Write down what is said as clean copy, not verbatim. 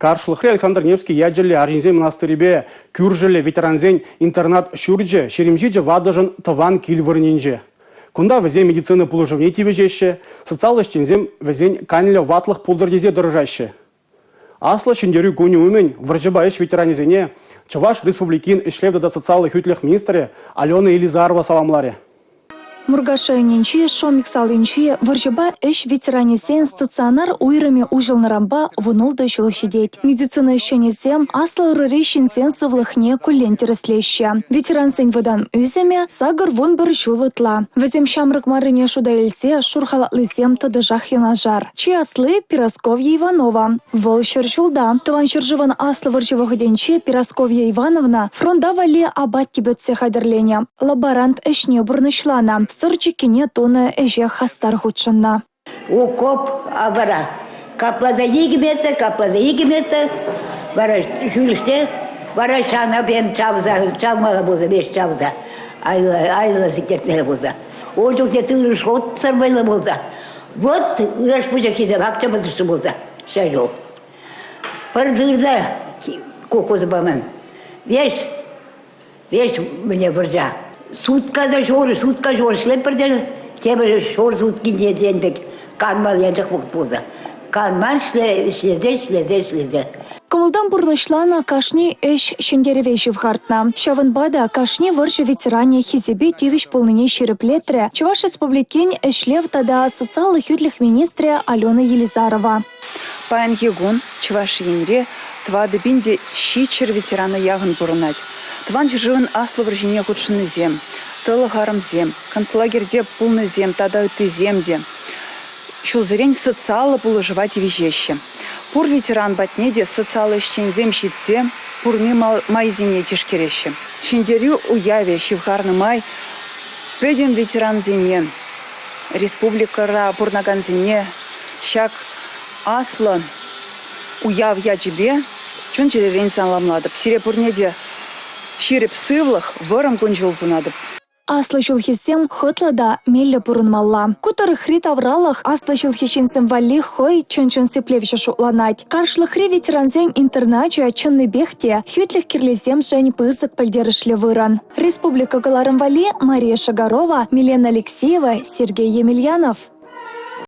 Каршлӑхри Александр Невский ячӗллӗ арҫынсен мӑнастирӗпе кӳршӗллӗ ветерансен интернат ҫурчӗ 27 ватӑшӑн тӑван кил вырӑнӗнче. Кунта вӗсем медицина пулӑшӑвне тивӗҫеҫҫӗ, социаллӑ ӗҫченсем вӗсен канлӗ ватлӑх пултӑр тесе тӑрӑшаҫҫӗ. Аслӑ Ҫӗнтерӳ кунӗ умӗн вӑрҫӑпа ӗҫ ветеранӗсене Чӑваш Республикин ӗҫлев тата социаллӑ хӳтлӗх министрӗ Алена Елизарова саламларӗ. Муркаш районӗнчи Шомик салинчи вӑрҫӑпа ӗҫ ветеранӗсен стационар уйрӑмӗ уҫӑлнӑранпа 16 ҫул ҫитет. Медицина ӗҫченӗсем аслӑ ӑрури ҫынсен сывлӑхне куллен тӗрӗслеҫҫӗ. Ветерансен вӑтам ӳсӗмӗ 81 ҫул ытла. Вӗсем ҫамрӑк маррине шута илсе шур халатлисем тӑтӑшах юнашар. Чи асли – Перасковья Иванова. Вӑл ҫӗр ҫулта. Тӑван ҫӗршывӑн Аслӑ вӑрҫи вӑхӑтӗнче Перасковья Ивановна фронта валли апат типӗтсе хатӗрленӗ, лаборант ӗҫне пурнӑҫланӑ, Сӑр чиккине тунӑ ӗҫе хастар хутшӑннӑ. Окоп вара капла та 2 метр, капла та 2 метр, вара ҫӳлӗшне вара ҫана пен чавса, чавмалла пулса, веҫ чавса, айлӑ сиктермелле пулса. Ун чухне тырӑ шутсӑр вӑйлӑ пулса. Вот ыраш пучаххисем акча пӑтӑршшӗ пулса ҫав ҫул. Пӗр тырта колхоза паман. Веҫ, веҫ мӗне вӑрҫа. Сутка та ҫур, сутка ҫур ӗҫлетпӗр те тепӗр ҫур суткинче тен пек канмалли анчах вӑхӑт пулса. Канман ӗҫлесе, ӗҫлесе, ӗҫлесе. Кӑмӑлтан пурнӑҫланӑ кашни ӗҫ ҫӗнтерӗве ҫывхартнӑ. Ҫавӑнпа та кашни вӑрҫӑ ветеранӗ хисепе тивӗҫ пулнине ҫирӗплетрӗ Чӑваш Республикин ӗҫлев тата социаллӑ хӳтлӗх министрӗ Алена Елизарова. Паянхи кун Чӑваш Енре 4700 ветерана яхӑн пурӑнать. Тӑван ҫӗршывӑн Аслӑ вӑрҫине хутшӑннисем, тӑлӑх арӑмсем, концлагерьте пулнисем тата ыттисем те ҫулсерен социаллӑ пулӑшӑва тивӗҫеҫҫӗ. Пур ветеран патне те социаллӑ ӗҫченсем ҫитсе пурне майсене тишкереҫҫӗ. Ҫӗнтерӳ уявӗ ҫывхарнӑ май пӗтӗм ветерансене, республикӑра пурӑнакансене ҫак аслӑ уяв ячӗпе чун-чӗререн саламлатӑп. Сире пурне те ҫирӗп сывлӑх, вӑрӑм кун-ҫул сунатӑп. Аслӑ ҫулхисем хӑтлӑ та меллӗ пурӑнмалла. Ку тӑрӑхри тавралӑх аслӑ ҫулхи ҫынсем валли хӑй чӑн-чӑн сиплевҫӗ шутланать. Каршлӑхри ветерансен интерначӗ чӑннипех те хӳтлӗх кирлисемшӗн пысӑк пӗлтерӗшлӗ вырӑн. Республика кӑларӑм валли Мария Шагарова, Милена Алексеева, Сергей Емельянов.